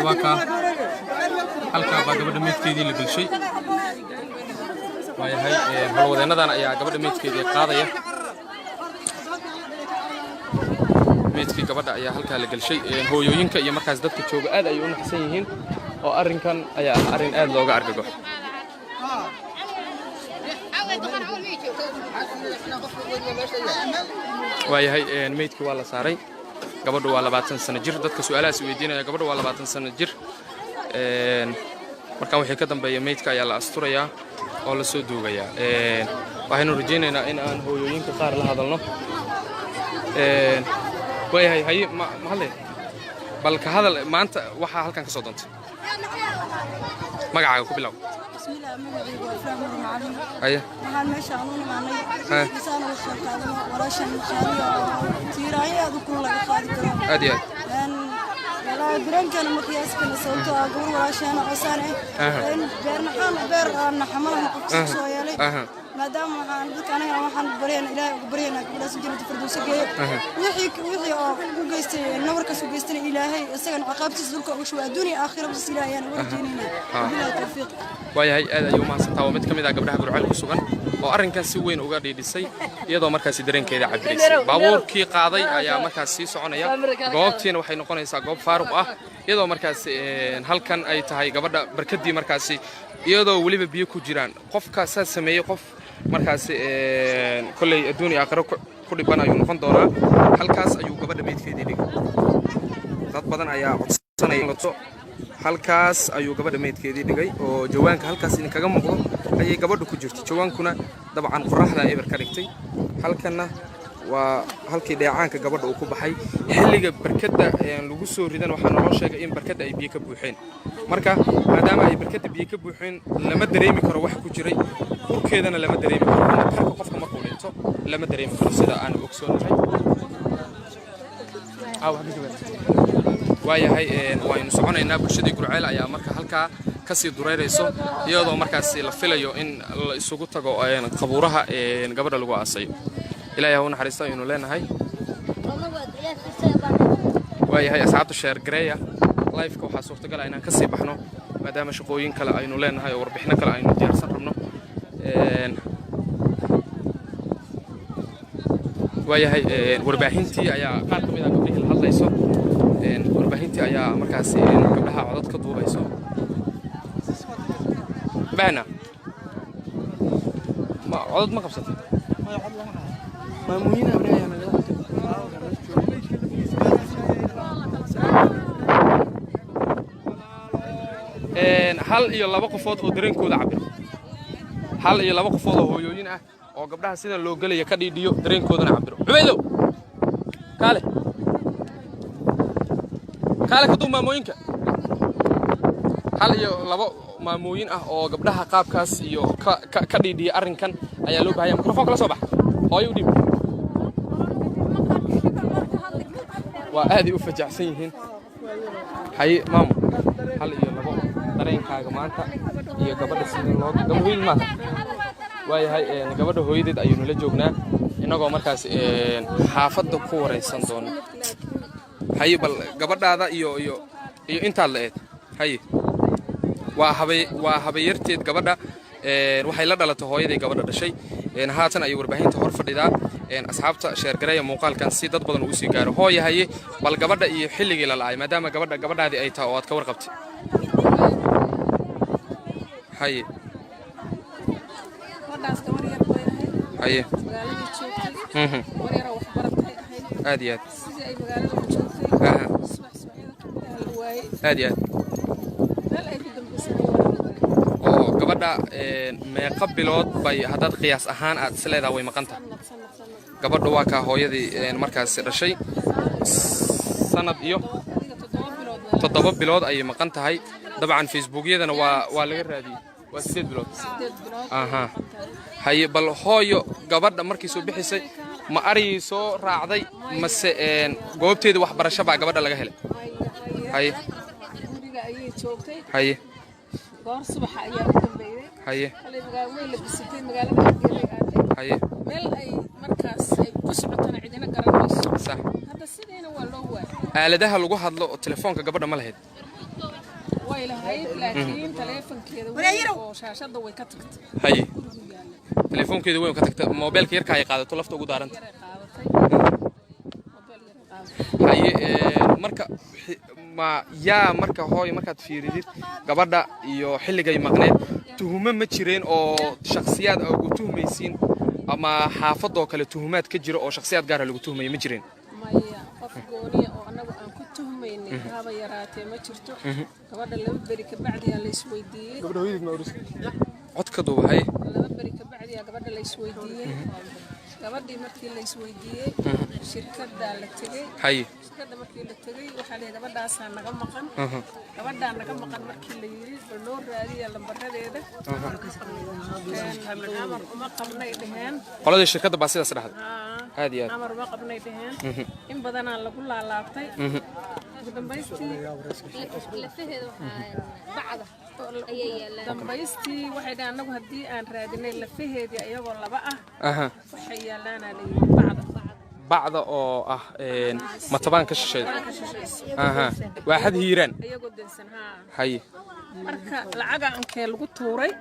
Waa kaa, halkaa baa gabadha meydkeedii la gelshay. Waayahay, howlwadeennadan ayaa gabadha meydkeedii qaadaya. Meydkii gabadha ayaa halkaa la gelshay. Hooyooyinka iyo markaas dadka jooga aad ayay u naxsan yihiin, oo arrinkan ayaa ah arrin aad looga argagaxo. Waayahay, meydkii waa la saaray. Gabadhu waa 20 sano jir. Dadka su-aalahaas weydiinaya, gabadhu waa 20 sano jir. Markaan wixii ka dambeeya meydka ayaa la asturayaa oo la soo duugayaa. Waxaynu rajaynaynaa in aan hooyooyinka qaar la hadalno. Waayahay, haye, ma ma hadlay? Bal ka hadal maanta waxaa halkan ka soo doontay. Magacaaga ku bilow. Bismillaah, magacaygu waa Ifraam Nur Macalin. Haye. Waxaan meesha aan u nimaanay isaan uga qayb qaadano walaashan qaaliya oo tiiraayo aad u kulul laga qaadi karo. Aad iyo aad. Walaahi dareenkeena ma qiyaasi karna, sababtoo ah gabar walaasheena oo saan ah beernaxaan beer aan naxamalahna qofka soo yeelay. Maadaama waxaan dadka anagana waxaan baryaynaa, Ilaahay uga baryaynaa gabadhaas in jannada firdowsa geeyo. Wixii oo u geystay nabarkaas u geystayna, Ilaahay isagana ciqaabtiisa dhulka uga shubo, adduun iyo aakhira bas Ilaahay ayaan uga rajaynaynaa. Wabillahi tawfiiq. Waayahay, aad ayuu umahadsantaa. Waa mid ka mid ah gabdhaha Gurceel ku sugan oo arrinkan si weyn uga dhiidhisay, iyadoo markaasi dareenkeeda cabiraysay. Baabuurkii qaaday ayaa markaas sii soconaya. Goobtiina waxay noqonaysaa goob faaruq ah, iyadoo markaasi halkan ay tahay gabadha barkadii markaasi, iyadoo weliba biyo ku jiraan. Qofka saas sameeyey qof markaasi kolley adduun iyo aakhiro ku dhiban ayuu noqon doonaa. Halkaas ayuu gabadha meydkeedii dhigay. Dad badan ayaa codsanaya. Halkaas ayuu gabadha meydkeedii dhigay, oo jawaanka halkaas idinkaga muuqdo ayay gabadhu ku jirtay. Jawaankuna dabcan qoraxda eber ka dhigtay. Halkanna waa halkii dheecaanka gabadha uu ku baxay. Xilliga barkadda lagu soo ridan waxaa naloo sheegay in barkadda ay biyo ka buuxeen. Marka maadaama ay barkadda biyo ka buuxeen, lama dareemi karo waxa ku jiray, urkeedana lama dareemi karo, ama karka qofka markuu dhinto lama dareemi karo, sida aan ogsoonahay. Waayahay, waynu soconaynaa. Bulshadii Gurceel ayaa marka halkaa kasii dureyrayso, iyadoo markaasi la filayo in la isugu tago qabuuraha gabadha lagu aasayo. Ilaahay ha u naxariisto ayaynu leenahay. Waayahay, asxaabta, share gareeya liveka. Waxaa suurtagala inaan kasii baxno, maadaama shaqooyin kale aynu leenahay oo warbixino kale aynu diyaarsan rabno. Waayahay, warbaahintii ayaa qaar ka mid ah gabdhihii la hadlayso. Warbaahintii ayaa markaasi gabdhaha codad ka duubayso. Bahna ma codad ma qabsatay? Maamuyin ayaa nagala. Hal iyo laba qofood oo dareenkooda cabir, hal iyo laba qofood oo hooyooyin ah oo gabdhaha sidan loo gelaya ka dhiidhiyo, dareenkoodana cabiro. Cubaydow, kaale, kaale, ka duub maamooyinka. Hal iyo laba maamooyin ah oo gabdhaha qaabkaas iyo ka dhiidhiya arrinkan ayaa loo bahaya. Mikrofoonka la soo bax, hooyo u dhiib. Waa aaday u fajacsan yihiin. Haye maamo, hal iyo labo dareenkaaga maanta iyo gabadha sida loo gabadha hooyadeed maanta. Waayahay, gabadha hooyadeed ayaynu la joognaa, innagoo markaas xaafadda ku waraysan doono. Haye, bal gabadhaada iyo intaad la eed. Haye, waa habayarteed gabadha. Waxay la dhalatay hooyaday gabadha dhashay. Haatan ayay warbaahinta hor fadhidaa. Asxaabta, share gareeya muuqaalkan si dad badan uu sii gaaro. Hooya, haye, bal gabadha iyo xilligii la la'ay, maadaama gabadha gabadhaadii ay tahay oo aad ka warqabtay. Haye. Gabadhaas gabar yar bay ahayd. Haye. Magaaladii joogtay. Gabar yaroo waxbaratay ahayd. Aad iyo aad. Sidii ay magaalada u joogtay, subax subaxyada ka mid ah la waayey. Aad iyo aad. Meel ay ku dambaysana waa la waayey. Oo gabadha meeqa bilood bay, haddaad qiyaas ahaan aad is leedahay, way maqan tahay? Sanad, sanad, sanad. Gabadha waa kaa hooyadii markaas dhashay, sanad iyo Adiga 7 bilood meel. 7 bilood ayay maqan tahay. Dabcan Facebookyadana waa laga raadiyey. Waa 8 bilood. 8 bilood. Aha, haye, bal hooyo, gabadha markii soo bixisay ma arigii soo raacday mase goobteeda waxbarasho baa gabadha laga helay? Haye. Guriga ayay joogtay. Haye. Goor subaxa ayaa u dambeeyay. Haye. Xalay way labisatay, magaalada xaggeeday aaday. Haye. Meel ay markaas ay ku socotana cidina garan mayso. Sax. Hadda sidiina waa loo waayay. Aaladaha lagu hadlo oo telefoonka gabadha ma lahayd? Way lahayd, laakiin taleefankeeda weyn oo shaashadda way ka tagtay. Haye. Gurigu yaalla. Telefoonkeeda weyn ka tagta, moobeelka yarka ay qaadato lafta ugu daaranta. Yaray qaadatay, mobeel yaray qaadatay. Haye, marka ma yaa marka hooyo, markaad fiiridid gabadha iyo xilligay maqneed, tuhumo ma jireen oo shakhsiyaad aa ugu tuhmaysiin ama xaafadoo kale tuhumaad ka jira oo shakhsiyaad gaara lagu tuhmaya ma jireen? Maya, qof gooniya oo annagu aan ku tuhmaynay haba yaraatee ma jirto. Gabadha 2 beri kabacdiyaa la isweydiiyey. Codka duuba, haye. 2 beri kabacdiyaa gabadha la isweydiiyey. Gabadhii markii la isweydiiyey, shirkaddaa la tegey. Shirkadda markii la tegey, waxaa la yidhi gabadhaasaa naga maqan. Gabadhaa naga maqan markii la yidhi, bal noo raadiya lambaradeeda. Amar uma qabnay dheheen. Qoladii shirkadda baa sidaas dhahday? Haa. Aad iyo aad. Amar uma qabnay dheheen. In badanaa lagu laalaabtay. Ugu dambaystii Lafaheeda waxaa bacda ayay yaalaan. Dambaystii waxay dhaheen, annagu haddii aan raadinay lafaheedii ayagoo laba ah, waxay yaalaanaa la yidhi bacda. Bacda oo ah Matabaan ka shisheeya? Ka shishayso. Waaxad Hiiraan. Iyagoo dansan, haa. Marka lacaga ankee lagu tuuray.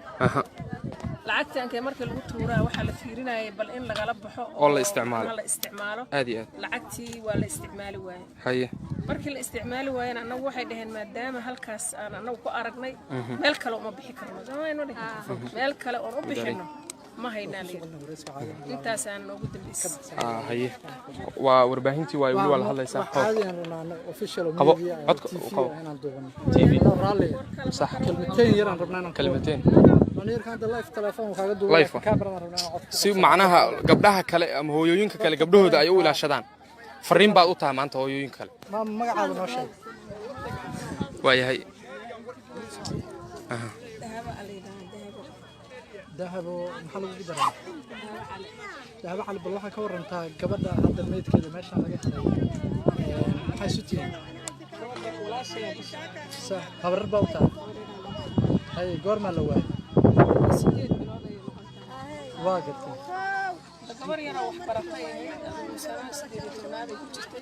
Lacagta ankee markii lagu tuuraa, waxaa la fiirinayay bal in lagala baxo. Oo la isticmaalo. Ama la isticmaalo. Aad iyo aad. Lacagtii waa la isticmaali waayey. Markii la isticmaali waayena, annagu waxay dhaheen, maadaama halkaas aan annagu ku aragnay, meel kale uma bixi karno. Somaynu dhihin meel kale oon u bixino ma haynaa layidhi. Intaasaan noogu dambeysay. Haye, waa warbaahintii waayo, weli waa la hadlaysaa. Caadi aan rabnaa official Qabo, media codka TV u qabo. Inaan duubano. TV. Raalli. Sax. Kelmateen yar aan rabnaa inaan Kelmateen. Maniirka hadda live telefoon kaaga duubay. Live. Camera aan rabnaa inaan codka. Si macnaha gabdhaha kale ama hooyooyinka kale gabdhahooda ay u ilaashadaan, fariin baad u tahay maanta hooyooyinka kale. Ma magacaada noo sheeg. Waayahay. Dahabo aa la yidhahaa, Dahabo. Dahabo maxaa lagu daraa? Dahabo Cali. Bal waxaa ka warantaa gabadha hadda meydkeeda meeshaan laga helay. Maxay isu tihiin? Sax, habarar baa u tahay. Haye, goormaa la waayay? 8 bilood ayay maqan tahay. Waa gartay. Gabar yaroo wax baratay ahayd, adigu sano 18aad ay ku jirtay.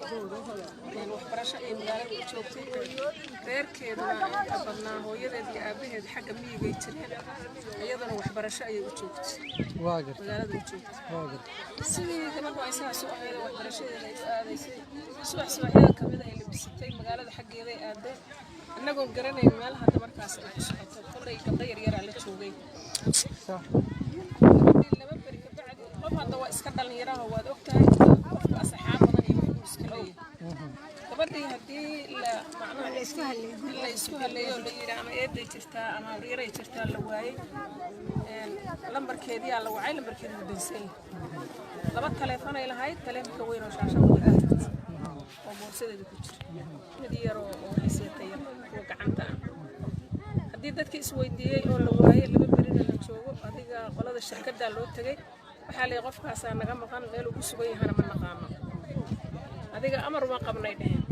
Waxbarasho ay magaalada u joogtay. Reerkeeduna inta badnaa hooyadeed iyo aabaheed xagga miyigay jireen, iyaduna waxbarasho ayay u joogtay. Waa gartay. Magaalada u joogtay. Waa gartay. Sidii gabadhu ay saas u ahayd oo waxbarashadeeda ay u aadaysay, subax subaxyada kamid ay labisatay, magaalada xaggeeday aadeen, annagoon garanayn meel hadda markaas ay ku socoto. Kollay gabdho yaryaraa la joogay. Gabadhii 2 beri ka bacdi, qof hadda waa iska dhalinyaraha, waad ogtahay, qofku asxaab badan iyo waxbuu iska leeyahay. Gabadhii haddii la macnaha la isku haleeyo oo la yidhi ama eeday jirtaa ama habryaray jirtaa, la waayey. Lambarkeediyaa la wacay, lambarkeedi wuu dansan yahay. Laba taleefon ay lahayd, taleefonka weyn oo shaashada way ka tagtay oo boorsadeeda ku jira, mid yar oo hayseeta yar kuwa gacanta ah. Haddii dadkii isweydiiyey oo la waayey, 2 berina la joogo, adiga qolada shirkaddaa loo tegey, waxaa leeyahay qofkaasaa naga maqan, meel uu ku sugan yahana ma naqaano. Adiga amar uma qabnay dheheen.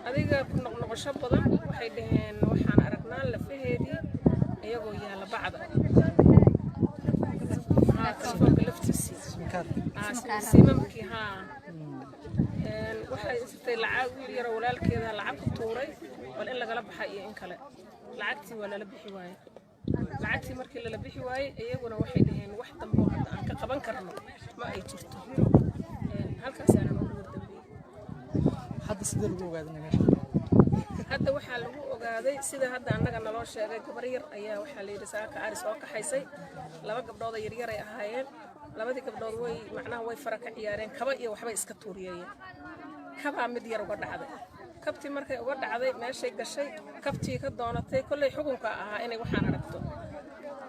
Adiga ku noqnoqosho badan, waxay dhaheen waxaan aragnaa lafaheedii iyagoo yaalla bacda. Haa, telefoonka laftiisii. Simkaarka. Simamkii, haa. Waxay isirtay lacag, wiil yaroo walaalkeeda lacag ku tuuray bal in lagala baxa iyo in kale. Lacagtii waa lala bixi waaye. Lacagtii markii lala bixi waayey, iyaguna waxay dhaheen wax dambe oo hadda aan ka qaban karno ma ay jirto. Halkaasaana noogu wardambeeyey. Hadda sidee lagu ogaaday inay meesha? Hadda waxaa lagu ogaaday sida hadda annaga naloo sheegay, gabar yar ayaa waxaa la yidhi saaka ari soo kaxaysay. Laba gabdhood oo yaryar ay ahaayeen. Labadii gabdhood way macnaha way fara ka ciyaareen, kaba iyo waxbay iska tuuriyeeyeen. Kabaa mid yar uga dhacday. Kabtii markay uga dhacday, meeshay gashay, kabtii ka doonatay. Kolley xukunka ahaa inay waxaan aragto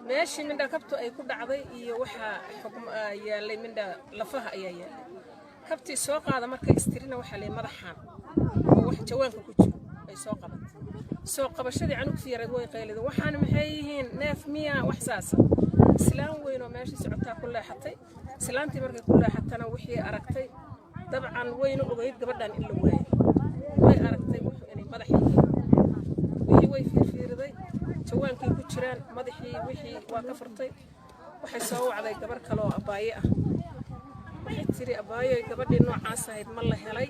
meeshii mindha kabtu ay ku dhacday iyo waxaa xukm yaalay, mindha lafaha ayaa yaalay. Kabtii soo qaada markay istirina, waxaa leeyahay madaxaan oo wax jawaanka ku jiro ay soo qabatay. Soo qabashadii canugtii yareed way qayliday, waxaan maxay yihiin, neef miya, wax saasa. Islaan weyn oo meeshii socotaa ku leexatay. Islaantii markay ku leexatana, wixii aragtay dabcan wayna ogeyd gabadhan in la waayay. Way aragtay wuxuu inay madax yihiin. Wixii way fiirfiiriday, jawaankay ku jiraan madaxii, wixii waa ka furtay. Waxay soo wacday gabar kale oo abaaye ah. Waxay tiri, abaayoy, gabadhii noocaas ahayd ma la helay?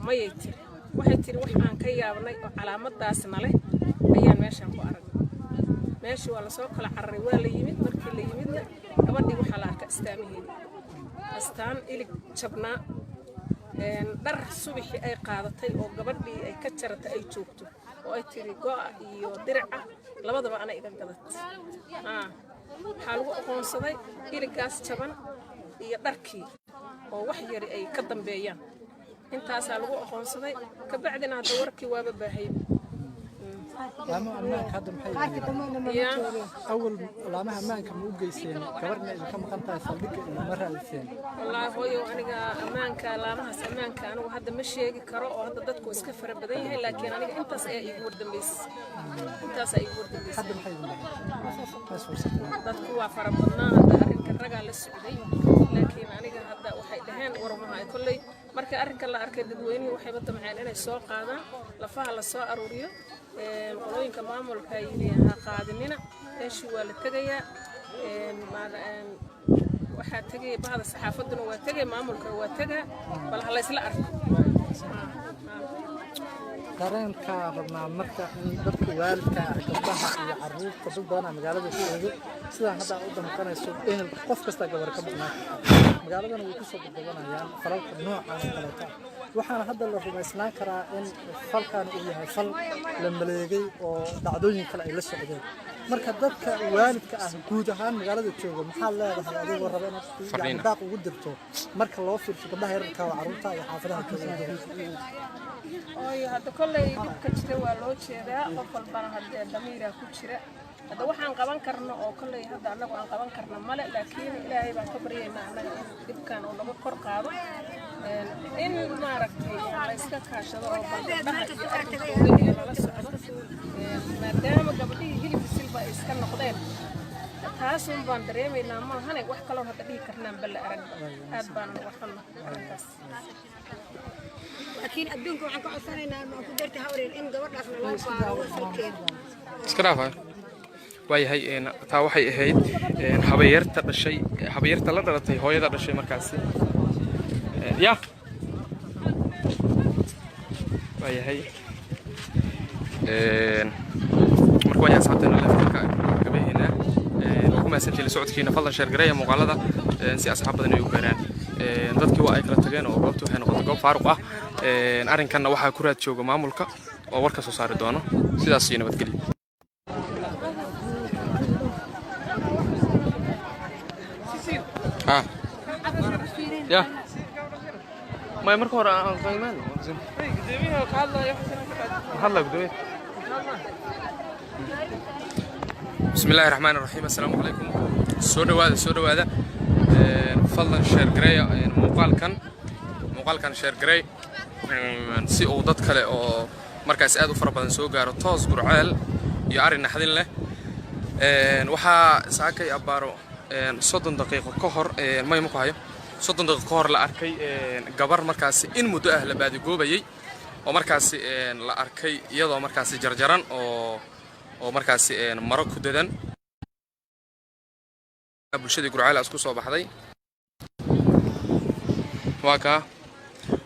Mayay tiri. Waxay tiri wax aan ka yaabnay oo calaamadaasna leh ayaan meeshaan ku aragnay. Meeshii waa lasoo kala cararay, waa la yimid. Markii la yimidna gabadhii waxaa la arka astaamaheedii, astaan ilig jabnaa, dhar subaxii ay qaadatay oo gabadhii ay ka jaratay ay joogto oo ay tiri go'a iyo diraca labadaba ana iga gadat. Waxaa lagu aqoonsaday iligaas jaban iyo dharkii oo wax yari ay ka dambeeyaan. Intaasaa lagu aqoonsaday. Kabacdina hadda warkii waaba baahay. Laamaha ammaanka hadda maxay Yaa. Awal laamaha ammaanka ma u geyseen gabarna idinka maqan tahay, saldhigga iyo ma raadiseen? Wallaahi hooyow, aniga ammaanka, laamahaas ammaanka anigu hadda ma sheegi karo oo hadda dadku iska fara badan yahay, laakiin aniga intaas ayaa iigu wardambeysay, intaas ayaa iigu wardambeysay. Hadda maxay idin dhaheen? Taas fursadeen. Dadku waa fara badnaa, hadda arrinka ragaa la socday, laakiin aniga hadda waxay dhaheen warmaha kolley. Markii arrinka la arkay dadweynihii waxayba damceen inay soo qaadaan lafaha, la soo aruuriyo. Qolooyinka maamulka yidhi ha qaadinina, meeshii waa la tegayaa. Waxaa tegaya bahda saxaafadduna waa tegay, maamulka waa tegaa, bal ha laysla arko. Dareenkaa rabnaa marka in dadka waalidka ah, gabdhaha iyo caruurta, dad badanaa magaalada joogo, sidaan hadda aad u damqanayso ehelka qof kasta gabar ka maqnaa magaaladana way kusoo badbadanayaan falalka noocan oo kaleeta ah. Waxaana hadda la rumaysnaan karaa in falkan uu yahay fal la maleegay oo dhacdooyin kale ay la socdeen. Marka dadka waalidka ah guud ahaan magaalada jooga maxaad leedahay adigoo raba inaad Fariin yani ah. baaq ugu dirto marka loo fiirsho gabdhaha yararka oo caruurta iyo xaafadaha jooga? Ooyo, hadda kolley dhibka jira waa loo jeedaa, qof walbana haddee damiiraa ku jira. Hadda waxaan qaban karno oo kolley hadda annagu aan qaban karno male, laakiin Ilaahay baan ka baryaynaa annaga in dhibkan uu naga kor qaado, in maaragtay la iska kaashado oo bal gabdhaha iyo arrinkooda iyo lala socdo, maadaama gabdhihii hilib silba ay iska noqdeen. Taasun baan dareemaynaa maahane, wax kaloo hadda dhihi karnaan balla aragba. Aad baanan uga xunna arrinkaas. Laakiin adduunka waxaan ka codsanaynaa, ma ku darta hawreer, in gabadhaasna loo baaro wasalkeeda. Iska dhaaf waayahay. Taa waxay ahayd habaryarta dhashay, habaryarta la dhalatay hooyada dhashay markaasi. Ya, waayahay. Marka waa asxaabteena leefka gabaheena waa ku mahadsantihiin la socodkiina. Fadlan share gareeya muuqaalada si asxaab badan ay u gaaraan. Dadkii waa ay kala tageen oo goobtii waxay noqotay goob faaruq ah. Arrinkanna waxaa ku raad jooga maamulka oo war ka soo saari doono. Sidaas iyo nabadgelyo. Ah. Ya. Maya, marka hore aan qiimeyn. Hadla gudoomiye. Bismi illaahi raxmaani raxiim. Assalaamu calaykum. Soo dhawaada, soo dhawaada. Fadlan share gareeya muuqaalkan, muuqaalkan share gareey si uu dad kale oo markaas aad u fara badan soo gaaro. Toos Gurceel iyo arrin naxdin leh. Waxaa saakay abbaaro 30 daqiiqo ka hor, may ma ku hayo, 30 daqiiqo ka hor la arkay gabar markaasi in muddo ah la baadigoobayay oo markaasi la arkay iyadoo markaasi jarjaran oo markaasi maro ku dadan. Bulshadii Gurceel isku soo baxday. Waa kaa,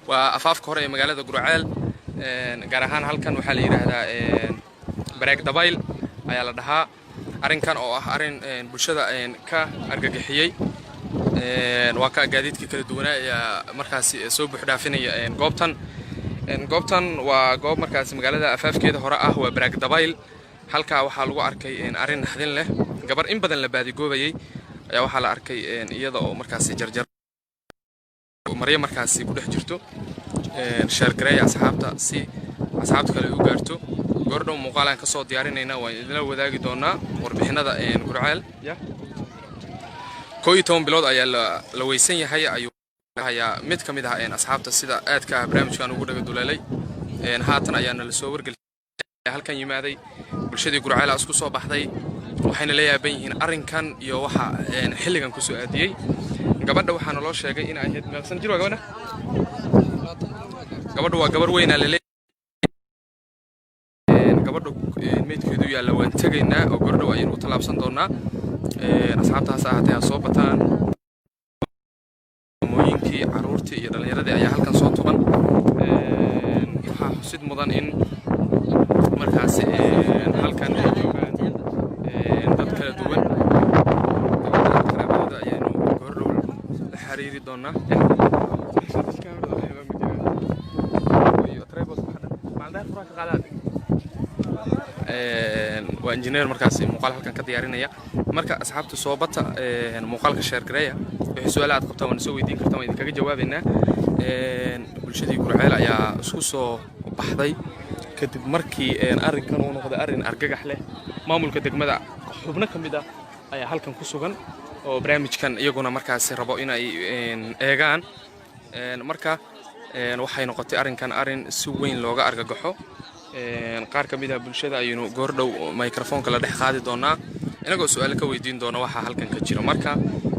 waa afaafka hore ee magaalada Gurceel, gaar ahaan halkan waxaa la yidhaahdaa Bareeg Dabayl ayaa la dhahaa. Arrinkan oo ah arrin bulshada ka argagixiyey. Waa kaa gaadiidka kala duwanaa ayaa markaasi soo buux dhaafinaya goobtan. Goobtan waa goob markaasi magaalada afaafkeeda hore ah, waa Baraag Dabayl. Halkaa waxaa lagu arkay arrin naxdin leh. Gabar in badan la baadigoobayay ayaa waxaa la arkay iyada oo markaasi jarjar maryo markaasi ku dhex jirto. Share gareeya asxaabta si asxaabta kale u gaarto. Goordhow muuqaalaan kasoo diyaarinaynaa, waan idinla wadaagi doonaa warbixinada Gurceel. Ya, 11 bilood ayaa la weysan yahay ayuu hayaa mid ka mid ah asxaabta sida aadka ah barnaamijkan ugu dhaga duleelay. Haatan ayaana la soo wargeliyay halkan yimaaday. Bulshadii Gurceel isku soo baxday, waxayna la yaaban yihiin arrinkan iyo waxa xilligan kusoo aadiyey. Gabadha waxaana loo sheegay in ay ahayd meeqsan jir waa gabadha? Gabadha waa gabar weynaa lale. Gabadha meydkeedu yaalla waan tegaynaa oo gordhow ayaynu u tallaabsan doonaa. Asxaabtaas ahaatee ha soo bataan. Mooyinkii, caruurtii iyo dhallinyaradii ayaa halkan soo tuban. Waxaa Xusid mudan in markaasi halkan ay joogaan dad kala duwan. Gabadha qaraabadooda ayaanu goordhow la xiriiri doonaa. Waa injineer markaasi muuqaal halkan ka diyaarinaya. Marka asxaabta soo bata, muuqaalka share gareeya. Wixii su-aala aad qabtaan waana soo weydiin kartaan, waan idinkaga jawaabaynaa. Bulshadii Gurceel ayaa isku soo baxday kadib markii arrinkan uu noqday arrin argagax leh. Maamulka degmada xubno ka mid ah ayaa halkan ku sugan oo barnaamijkan iyaguna markaasi rabo in ay eegaan. Marka waxay noqotay arrinkan arrin si weyn looga argagaxo. Qaar ka mid ah bulshada ayaynu goordhow microfoonka la dhex qaadi doonaa, inagoo su-aalo ka weydiin doona waxa halkan ka jiro. Marka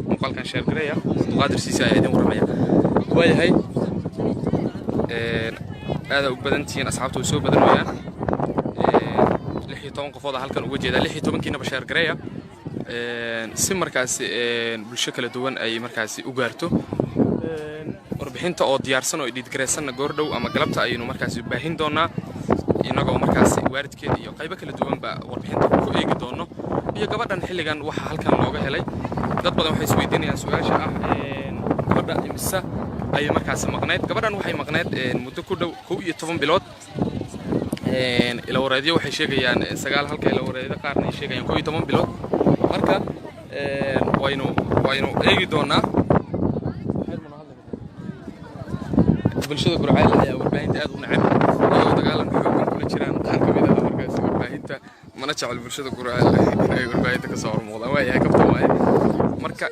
muuqaalkan share gareeya. Abduqaadir Siisi ayaa idin warramaya. Waayahay, aada u badan tihiin asxaabta, way soo badan wayaan. 16 qofooda halkan uga jeeda. 16-kiinaba share gareeya si markaasi bulsho kala duwan ay markaasi u gaarto. Warbixinta oo diyaarsan oo edit-garaysanna goordhow ama galabta ayaynu markaasi baahin doonaa, inagoo markaasi waalidkeeda iyo qaybo kala duwanba warbixinta ku eegi doono, iyo gabadhan xilligan waxa halkan looga helay. Dad badan waxay isweydiinayaan su-aasha ah, gabadha imisa ayay markaasi maqnayd? Gabadhan waxay maqnayd muddo ku dhow 11 bilood. Ilawareedyo waxay sheegayaan 9, halka ilawareedyo qaarna ay sheegayaan 11 bilood. Marka waynu eegi doonaa. Bulshada Gurceel ayaa warbaahinta aad u neceb, iyagoo dagaalan xoogan kula jiraan qaar ka mid ah markaasi warbaahinta. Mana jecel bulshada Gurceel inay warbaahinta kasoo hormuuqdaan. Waayahay, kabtan waaye. Marka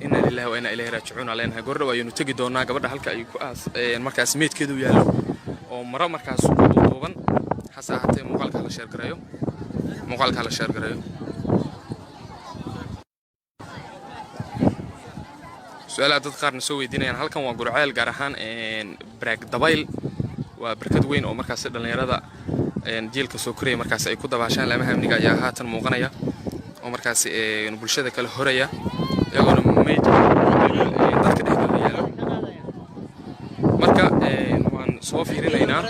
inna lillahi wa inna ilayhi raajicuun aa leenahay. Goordhow ayaynu tegi doonaa gabadha halka ay ku aas markaas meydkeedu yaallo oo maro markaas ku duuduuban. Hase ahaatee muuqaalka hala share gareeyo, muuqaalka hala share gareeyo. Su-aalaha dad qaarna soo weydiinayaan, halkan waa Gurceel, gaar ahaan Baraag Dabayl. Waa barkad weyn oo markaasi dhallinyarada jiilka soo koraya markaasi ay ku dabaashaan. Laamaha amniga ayaa haatan muuqanaya oo markaasi bulshada kala horaya, iyagoona meydka dadka dhexdooda yaallo. Marka waan soo fiirinaynaa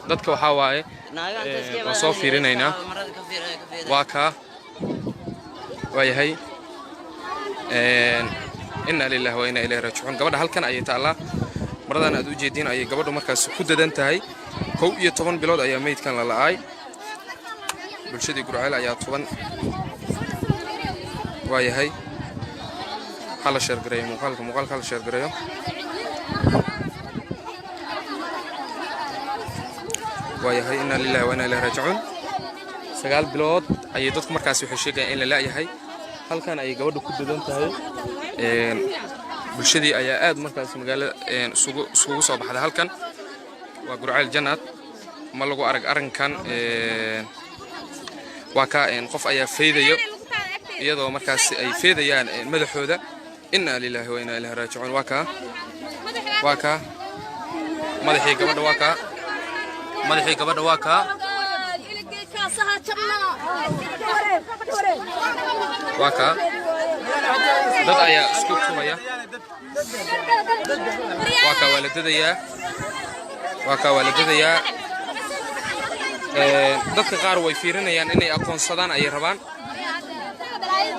dadka, waxaa waaye waan soo fiirinaynaa. Waa kaa, waayahay. Inna lillahi wa inna ilayhi raajicuun. Gabadha halkan ayay taallaa, maradan aad u jeediin ayay gabadhu markaas ku dadan tahay. 11 bilood ayaa meydkan la la'aay. Bulshadii Gurceel ayaa tuban. Waayahay, hala share gareeyo muuqaalka, muuqaalka hala share gareeyo. Waayahay, inna lillahi wa inna ilayhi raajicuun. 9 bilood ayay dadku markaasi waxay sheegayaan in la la'yahay. Halkan ayay gabadha ku dadan tahay. Bulshadii ayaa aad markaas magaalada isugu soo baxday. Halkan waa Gurceel Jannaad. Ma lagu arag arrinkan. Waa kaa, qof ayaa feydayo, iyadoo markaas ay feedayaan madaxooda. Inna lillahi wa inna ilayhi raajicuun. Waa kaa, waa kaa madaxii gabadha, waa kaa madaxii gabadha, waa kaa, waa kaa. Dad ayaa isku tubaya. Waa kaa, waa la dadayaa. Waa kaa, waa la dadayaa. Dadka qaar way fiirinayaan, inay aqoonsadaan ayay rabaan.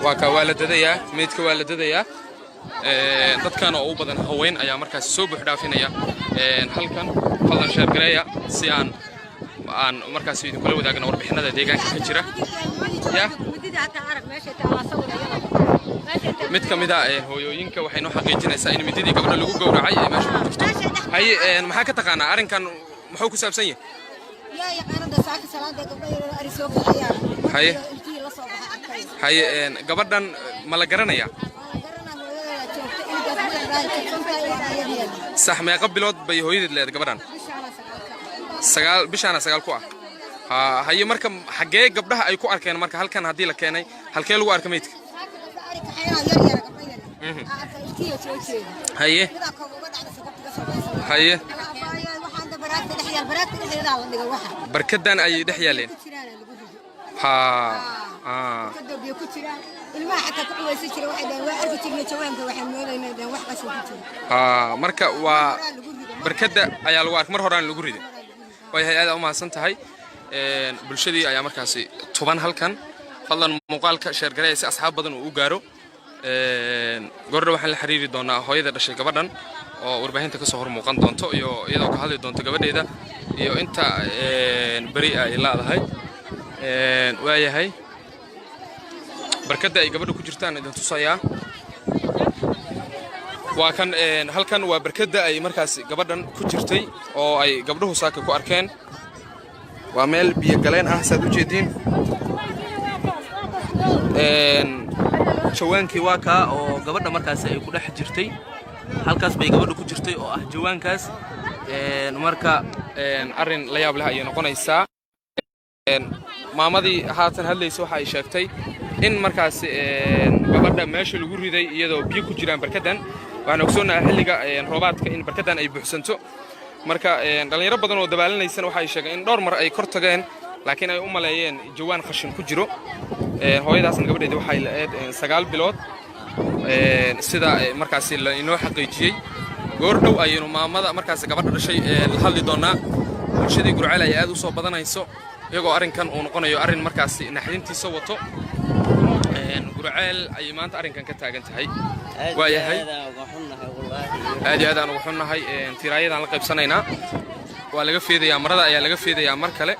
Waa kaa, waa la dadayaa meydka, waa la dadayaa. Dadkan oo u badan haween ayaa markaas soo buux dhaafinaya halkan. Fadlan share gareeya si aan markaas idinkula wadaagno warbixinada deegaanka ka jira. Ya mid ka mid a hooyooyinka waxay noo xaqiijinaysaa in mididii gabadha lagu gowracay ee meesha ku jirto. Haye, maxaa ka taqaanaa arrinkan? Muxuu ku saabsan yahay? Haye haye, gabadhan ma la garanayaa? Sax, meeqa bilood bay hooyadeed leedahay gabadhan? 9 bishaana 9 ku ah. Ha haye, marka xaggee gabdhaha ay ku arkeen? Marka halkan haddii la keenay, halkee lagu arka meydka? Haye haye, barkadan ayay dhex yaaleen. Ha ah. Ha, marka waa Barkadda ayaa lagu arkay, mar horaan lagu riday. Waayahay, aad u mahadsan tahay. Bulshadii ayaa markaasi tuban halkan. Fadlan muuqaalka share gareeya si asxaab badan uu u gaaro. Goordha waxaan la xiriiri doonaa hooyada dhashay gabadhan oo warbaahinta kasoo hor muuqan doonto, iyo iyadoo ka hadli doonto gabadheeda iyo inta beri ay leedahay. Waayahay, barkadda ay gabadha ku jirtaan idin tusayaa. Waa kan, halkan waa barkadda ay markaas gabadhan ku jirtay oo ay gabdhuhu saaka ku arkeen. Waa meel biyo galeen ah, saad u jeediin. Jawaankii waa kaa oo gabadha markaasi ay ku dhex jirtay. Halkaas bay gabadha ku jirtay oo ah jawaankaas. Marka arrin la yaab leh ayay noqonaysaa. Maamadii haatan hadlaysa waxa ay sheegtay in markaasi gabadha meesha lagu riday iyadoo biyo ku jiraan barkaddan. Waxaan ogsoonahay xilliga roobaadka in barkaddan ay buuxsanto. Marka dhallinyaro badan oo dabaalinaysana waxa ay sheegeen in dhowr mar ay kor tageen, laakiin ay u maleeyeen jawaan khashin ku jiro. Hooyadaasna gabadheedi waxay la'eed 9 bilood, sida markaasi la inoo xaqiijiyey. Goor dhow ayaynu maamada markaasi gabadha dhashay la hadli doonaa. Bulshadii Gurceel ay aad u soo badanayso, iyagoo arrinkan uu noqonayo arrin markaasi naxdintiisa wato. Gurceel ayay maanta arrinkan ka taagan tahay. Waayahay, aad iyo aad aan uga xunnahay. Tiraayadaan la qaybsanaynaa. Waa laga feedayaa, marada ayaa laga feedayaa mar kale.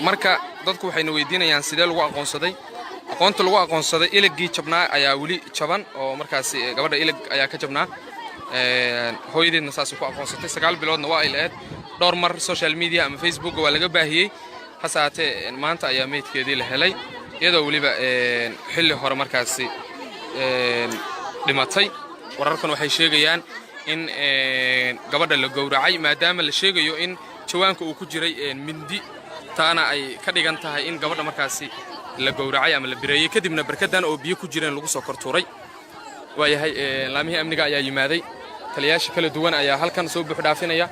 Marka dadku waxayna weydiinayaan sidee lagu aqoonsaday. Aqoonta lagu aqoonsaday, iligii jabnaa ayaa weli jaban, oo markaasi gabadha ilig ayaa ka jabnaa. Hooyadeedna saasay ku aqoonsatay. 9 biloodna waa ay la-eed. Dhowr mar social media ama Facebook waa laga baahiyey, hase haatee maanta ayaa meydkeedii la helay, iyadoo weliba xilli hore markaasi dhimatay. Wararkan waxay sheegayaan in gabadha la gowracay, maadaama la sheegayo in jawaanka uu ku jiray mindi, taana ay ka dhigan tahay in gabadha markaasi la gowracay ama la bireeyey, kadibna barkadan oo biyo ku jireen lagu soo kortuuray. Waayahay, laamihii amniga ayaa yimaaday, taliyayaasha kala duwan ayaa halkan soo buux dhaafinaya.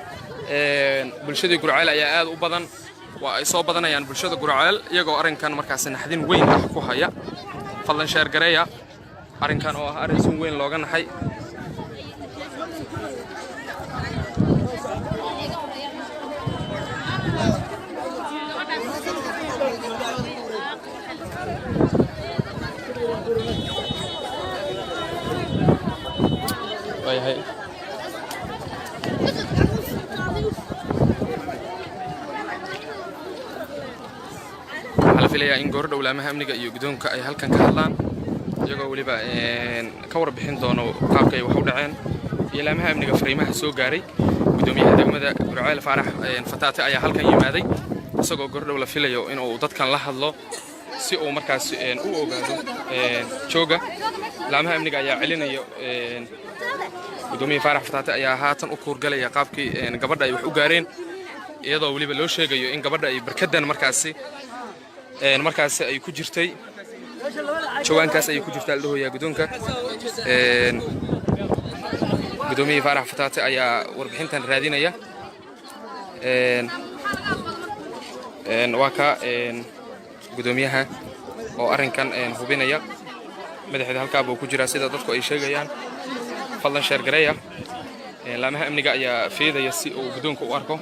Bulshadii Gurceel ayaa aad u badan, waa ay soo badanayaan bulshada Gurceel, iyagoo arrinkan markaasi naxdin weyn ah ku haya. Fadlan share gareeya arrinkan oo ah arrin si weyn looga naxay. Waayahay, waxaa la filayaa in goor dhow laamaha amniga iyo guddoonka ay halkan ka hadlaan, iyagoo weliba ka warbixin doono qaabka ay wax u dhaceen iyo laamaha amniga fariimaha soo gaaray. Guddoomiyaha degmada Gurceel Faarax Fataate ayaa halkan yimaaday, isagoo goordhow la filayo inuu dadkan la hadlo si uu markaas u ogaado jooga. Laamaha amniga ayaa celinaya. Guddoomiyaha Faarax Fataate ayaa haatan u kuurgalaya qaabkii gabadha ay wax u gaareen, iyadoo weliba loo sheegayo in gabadha ay barkadan markaasi ay ku jirtay, jawaankaas ayay ku jirtaa la dhahoyaa guddoonka. Gudoomiyihii Faarax Fataate ayaa warbixintan raadinaya. Waa ka gudoomiyaha oo arrinkan hubinaya. Madaxeeda halkaa buu ku jiraa, sida dadku ay sheegayaan. Fadlan share gareeya. Laamaha amniga ayaa feedaya si uu guddoonka u arko.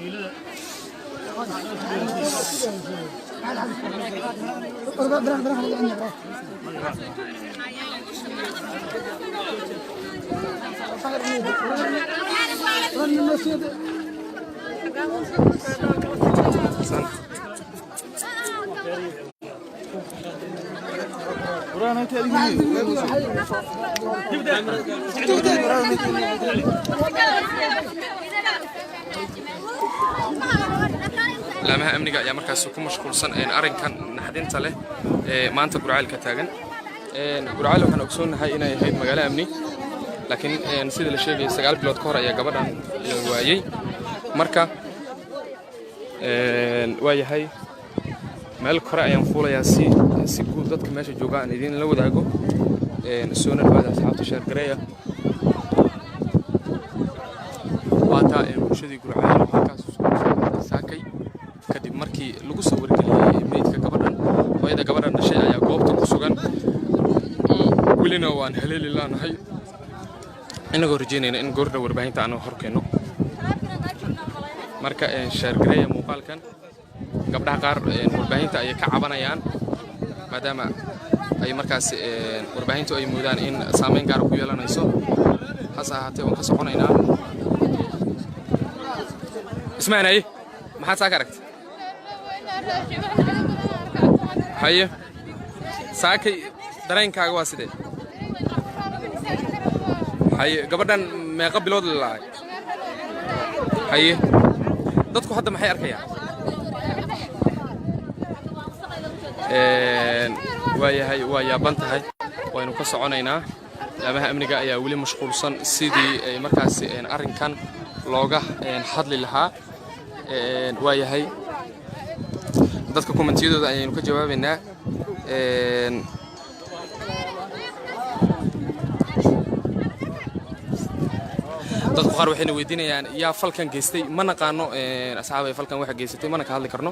Laamaha amniga ayaa markaas ku mashquulsan arrinkan naxdinta leh ee maanta Gurceel ka taagan. Gurceel waxaan ogsoonnahay inay ahayd magaalo amni, laakiin sida la sheegaya 9 bilood ka hor ayaa gabadhan la waayey. Marka waa yahay, meel kore ayaan fuulayaa si guud dadka meesha jooga aan idin la wadaago. Soona dhawaada asxaabta, share gareeya. Waataa bulshadii Gurceel halkaas isku soo saakay kadib markii lagu soo wargeliyey meydka gabadhan. Hooyada gabadhan dhashay ayaa goobta ku sugan, welina waan haleeli laanahay. Inagoo rajeynayna in goordhow warbaahinta aanu horkeenno. Marka share gareeya muuqaalkan. Gabdhaha qaar warbaahinta ayay ka cabanayaan, maadaama ay markaas warbaahintu ay moodaan in saameyn gaara ku yeelanayso. Hase ahaatee, waan ka soconaynaa. Ismaanaye, maxaad saa ka aragtay? Haye, saakay dareenkaaga waa sidee? Haye, gabadhan meeqa bilood la la'ay? Haye, dadku hadda maxay arkayaan? Waayahay, waa yaaban tahay. Waynu ka soconaynaa. Laamaha amniga ayaa weli mashquulsan sidii ay markaasi arrinkan looga hadli lahaa. Waayahay, dadka commentiyadooda ayaynu ka jawaabaynaa. Dadku qaar waxayna weydiinayaan yaa falkan geystay. Ma naqaano, asxaabay, falkan waxa geysatay mana ka hadli karno,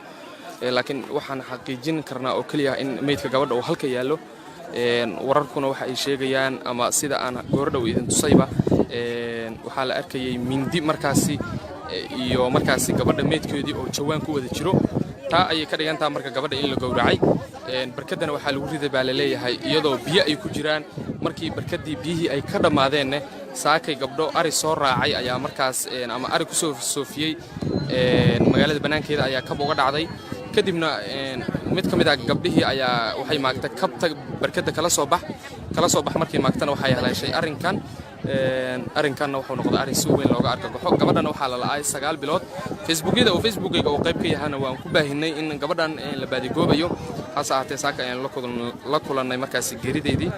laakiin waxaan xaqiijin karnaa oo keliya in meydka gabadha uu halka yaallo. Wararkuna waxa ay sheegayaan, ama sida aan goordhow idin tusayba, waxaa la arkayay mindi markaasi iyo markaasi gabadha meydkeedii oo jawaan ku wada jiro. Taa ayay ka dhigan taha marka gabadha in la gowracay. Barkaddana waxaa lagu riday baa la leeyahay iyadoo biyo ay ku jiraan. Markii barkaddii biyihii ay ka dhammaadeenna, saakay gabdho ari soo raacay ayaa markaas ama ari ku soo soofiyey magaalada bannaankeeda ayaa kab uga dhacday. Kadibna mid ka mid ah gabdhihii ayaa waxay maagtay kabta barkadda kala soo bax, kala soo bax. Markii maagtana waxay haleeshay arrinkan. Arrinkanna wuxuu noqday arrin si weyn looga argagaxo. Gabadhana waxaa la la'ay 9 bilood. Facebookyada oo Facebookayga uu qayb ka yahana waan ku baahinay in gabadhan la baadigoobayo. Hase ahaatee, saaka ayaan la kulannay markaasi geerideydii.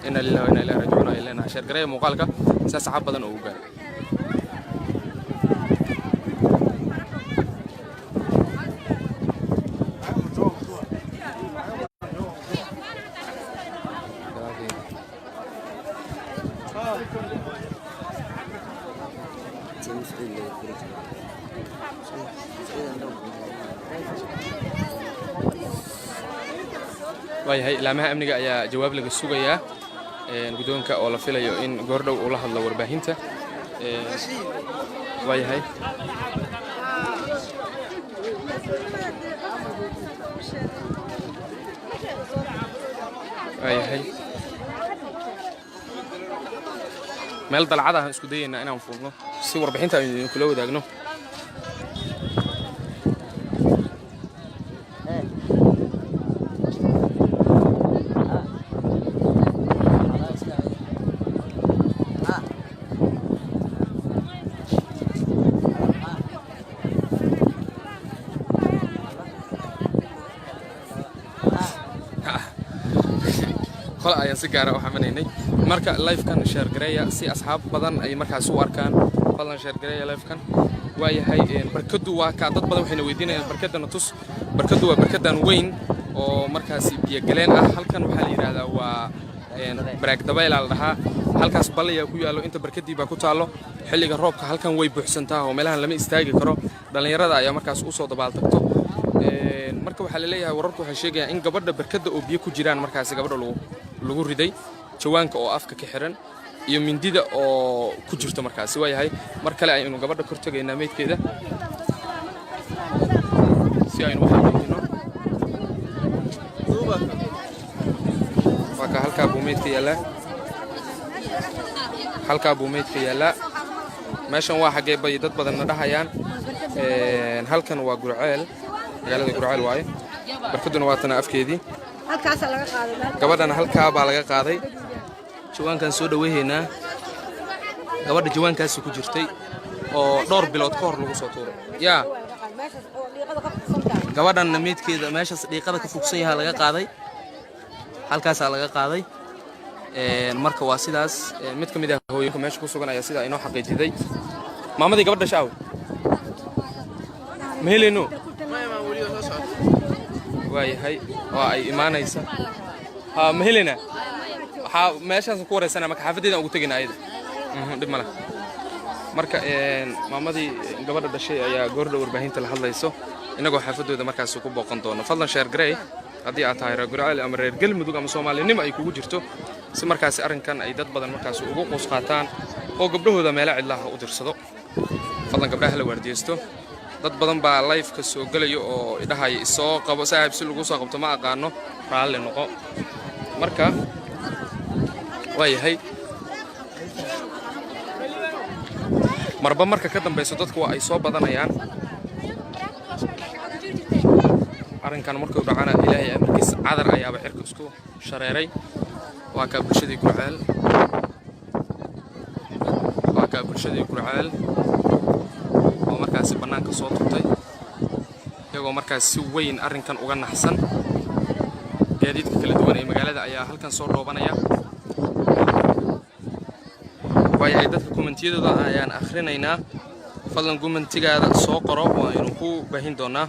Inna lillahi wa inna ilaihi raajicuun ay leenahay. Share gareeya muuqaalka si asxaab badan oo u gaaro. Waayahay, laamaha amniga ayaa jawaab laga sugayaa, guddoonka oo la filayo in goordhow uu la hadlo warbaahinta. Waayahay, waayahay, meel dalcad ah isku dayaynaa inaan fuulno si warbixinta aynu idinkula wadaagno. Qole ayaan si gaara u xamanaynay. Marka livekan share gareeya si asxaab badan ay markaas u arkaan. Fadlan share gareeya livekan. Waayahay, barkadu waa kaa. Dad badan waxayna weydiinayaan barkadana tus. Barkadu waa barkadan weyn oo markaasi biyogaleen ah. Halkan waxaa la yidhaahdaa waa baraag dabayla la dhahaa. Halkaas ballayaa ku yaallo, inta barkadii baa ku taallo. Xilliga roobka halkan way buuxsantaa oo meelahan lama istaagi karo. Dhallinyarada ayaa markaas usoo dabaaltagto. Marka waxaa la leeyahay, wararku waxay sheegayaan in gabadha barkadda oo biyo ku jiraan markaasi gabadha lagu riday, jawaanka oo afka ka xiran iyo mindida oo ku jirto markaasi. Waayahay, mar kale ayaynu gabadha kor tegaynaa meydkeeda si aynu u xaqiijino. Waa ka halkaa buu meydka yaallaa, halkaa buu meydka yaallaa. Meeshan waa xaggee bay dad badanna dhahayaan. Halkan waa Gurceel, magaalada Gurceel waaye. Barkaduna waa tana afkeedii. Halkaasaa laga qaaday. Gabadhana halkaa baa laga qaaday. Jawaankaan soo dhaweyhaynaa. Gabadha jawaankaasi ku jirtay oo dhowr bilood ka hor lagu soo tuuray yaa. Meeshaas oo dhiiqada ka fursantahay. Gabadhanna meydkeeda meeshaas dhiiqada ka fogsan yahaa laga qaaday, halkaasaa laga qaaday. Marka waa sidaas. Mid ka mid ah hooyinka meesha ku sugan ayaa sidaa inoo xaqiijiday. Maamadii gabadha shaaw ma helayno. Waayahay, waa ay imaanaysa. Ha, ma helaynaa? Waxaa meeshaas ku wareysanaa marka xaafaddeeda ugu tegayna ayada. Dhib ma leh. Marka maamadii gabadha dhashay ayaa goordhow warbaahinta la hadlayso, inagoo xaafaddooda markaas ku booqan doono. Fadlan share garee haddii aad tahay reer Gurceel ama reer Galmudug ama Soomaalinimo ay kugu jirto. Si markaasi arrinkan ay dad badan markaasi ugu quus qaataan oo gabdhahooda meelo cidlaha u dirsado. Fadlan gabdhaha la waardiyeysto. Dad badan baa live-ka soo gelaya oo idhahaya isoo qabo. Saaxiib, si lagu soo qabto ma aqaano, raalli noqo. Marka waa yahay, marba marka ka dambayso dadku waa ay soo badanayaan. Arrinkan markuu dhacana, Ilaahay amarkiisa, cadar ayaaba cirka isku shareeray. Waa kaa bulshadii Gurceel, waa kaa bulshadii Gurceel oo markaasi bannaanka soo turtay, iyagoo markaas si weyn arrinkan uga naxsan. Gaadiidka kala duwan ee magaalada ayaa halkan soo dhoobanaya. Waayahay, dadka kommentiyadooda ayaan akhrinaynaa. Fadlan commentigaada soo qoro, waaynu ku baahin doonaa.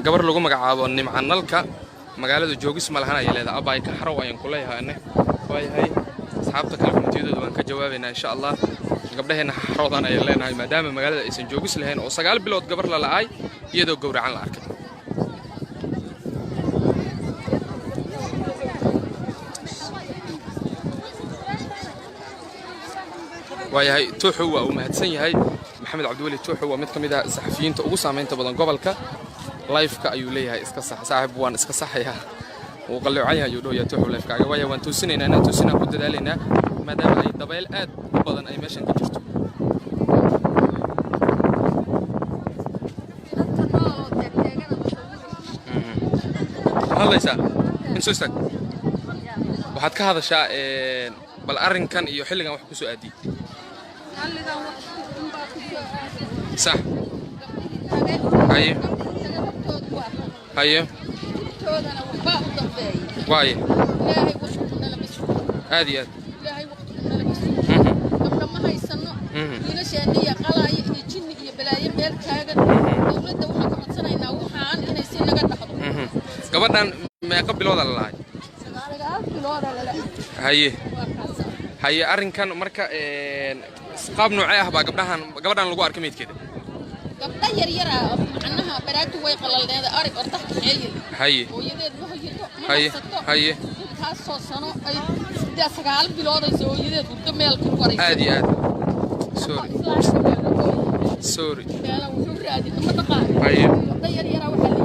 Gabar lagu magacaabo Nimca Nalka, magaalada joogis ma lahan ayay leedahay. Abaay, ka xarow ayaan ku leeyahay ane. Waayahay, asxaabta kale kommentiyadooda waan ka jawaabaynaa insha Allah. Gabdhaheenna xaroodan ayaan leenahay, maadaama magaalada aysan joogis lahayn oo 9 bilood gabar la la'aay iyadoo gowracan la arkay. Waayahay, Tuuxu waa uu mahadsan yahay. Maxamed Cabdiweli Tuuxu waa mid ka mid ah saxafiyiinta ugu saamaynta badan gobolka. Live-ka ayuu leeyahay iska sax. Saaxib, waan iska saxayaa. Wuu qaloocan yahay ayuu dhahoyaa Tuuxu live-kaaga. Waaya, waan toosinaynaa, inaan toosinaan ku dadaalaynaa, maadaama ay dabayl aad u badan ay meeshan ka jirto. Ma hadlaysaa? In soo istaag, waxaad ka hadashaa bal arrinkan iyo xilligan wax ku soo aadiyey. Sax, haye haye. Waaye, aad iyo aad. Gabdha ma haysano, wiilasheena iyo qalaayo iyo jinni iyo balaayo meel taagan. Dowladda waxaan ka codsanaynaa waxaan inay si naga dhaqdo. Gabadhan meeqa bilooda la lahay? 9 bilooda lala. Haye haye, arrinkan marka qaab noocee ah baa gabdhahan, gabadhan lagu arkay meydkeeda? Gabdha yaryara macnaha baraatu way qalalneeda, arig ordax kaxeeyay. Hooyadeed ma hoyato, ma haysato. Intaasoo sano ay sidee 9 bilood ay hooyadeed hurdo meel ku koraysa. Aad iyo aad, sorry, sorry. Meela wuxuu raadin ma taqaan. Gabdha yaryara waxaa